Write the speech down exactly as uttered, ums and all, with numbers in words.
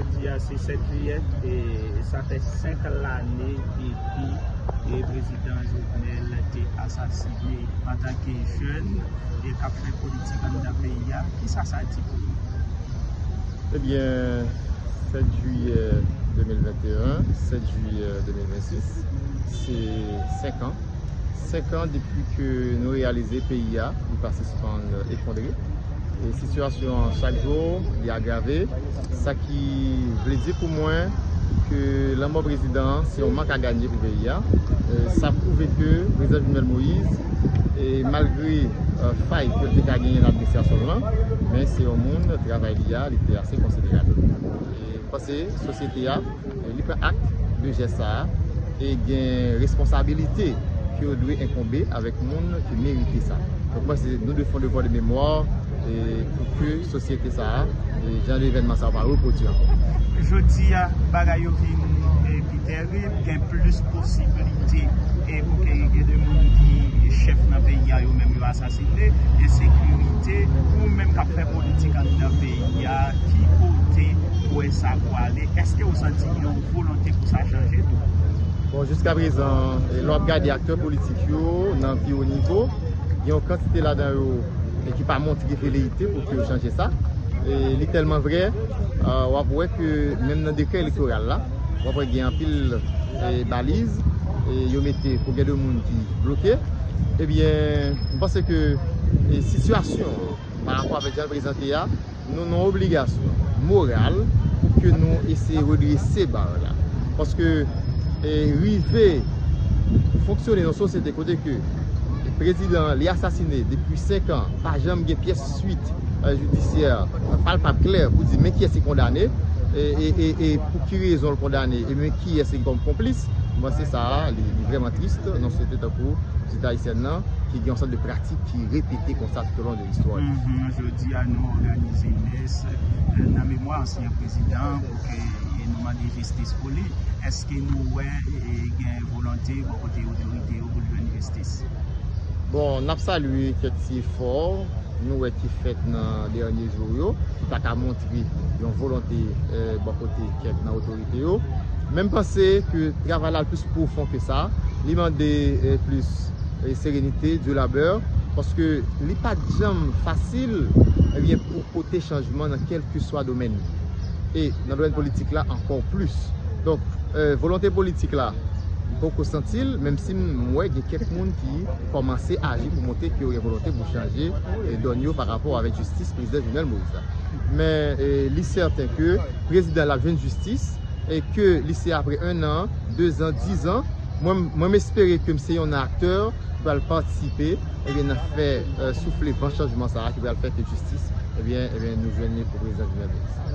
Jodi a se sèt jiyè, e sa fè senk lane depi e prezidan Jovenel te asasine. Antanke jèn e k ap fè politik anndan peyi a, kisa sa di pou ou? Ebyen, sèt jiyè de mil venteyen, sèt jiyè de mil vennsis, se senk an. Senk an depi ke nou reyalize peyi a, li pa sispann efondre. E sitiyasyon an, chak jou, li agrave. Sa ki vle di pou mwen ke lanmò prezidan an, se yon mank a ganye pou peyi a. E sa pwouve ke prezidan Jovenel Moïse, e malgre, e, fay ke l te ka genyen nan administrasyon l lan, men se yon moun, travay li a, li te ase konsiderab. E m panse sosyete a, e li pran ak de jès sa a, e gen responsabilite ke yo dwe enkonbe avèk moun ki merite sa. Donk, mwen, se nou devons devoir de mémoire, e pou ke sosyete sa a, e jan de evènman sa a pa repwodui ankò. Jodi a, bagay yo vin, e, pi tèrib, gen plis posiblite, e pou ke gen de moun ki chèf nan peyi a, yo menm yo asasine, ensekirite, ou menm k ap fè politik anndan peyi a, ki kote ou wè sa pwale? Èske ou santi gen yon volonte pou sa chanje tou? Bon, jiska prezan, e lè w ap gade aktè politik yo nan pi wo nivo, gen yon kantite ladan yo, e ki pa montre veleyite pou ke yo chanje sa. E li tèlman vrè, a, w ap wè ke menm nan dekrè elektoral la, w ap wè gen anpil, e, baliz, e yo mete pou gen de moun ki bloke. Ebyen, m panse ke, e, sitiyasyon pa rapò avèk jan l prezante a, nou nan obligasyon moral pou ke nou eseye redrese bar la. Paske, e, rive fonksyone nan sosyete kote ke prezidan an, li asasine depi senk an, pa janm gen pyès swit, e, jidisyè, e, palpab, klè pou di men kiyès ki kondane, e, e, e, e pou ki rezon l kondane, e men kiyès ki kòm konplis. Mwen, se sa a, li, li vrèman tris nan yon sosyete tankou sosyete ayisyèn nan, ki gen yon sòt de pratik ki repete konsa tout au long de listwa. Mhm, jodi a, nou òganize mès, e, nan memwa ansyen prezidan pou ke, e, nou mande jistis pou li. Èske nou wè, e, gen volonte bò kote otorite yo pou l jwenn jistis? Bon, n ap salye kèk ti efò nou wè ki fèt nan dènye jou yo, ki ta ka montre yon volonte, e, bò kote kèk nan otorite yo. Men m panse ke travay la plis pwofon ke sa. Li mande, e, plis, e, serenite, du labeur, paske li pa t janm fasil, ebyen, pou pote chanjman nan kèlkeswa domèn. E nan domèn politik la, ankò plis. Donk, e, volonte politik la, m poko santi l, menm si m wè gen kèk moun ki kòmanse aji pou montre ke yo gen volonte pou chanje, e, dòn yo pa rapò avèk jistis prezidan Jovenel Moïse la. Men, e, li sèten ke prezidan l ap jwenn jistis, e ke li se apre en an, de zan, diz an, mwen, mwen m espere ke m se yon aktè ki pral patisipe, ebyen, nan fè, e, soufle van chanjman sa a, ki pral fè ke jistis, ebyen, ebyen, nou jwenn li pou prezidan Jovenel Moïse.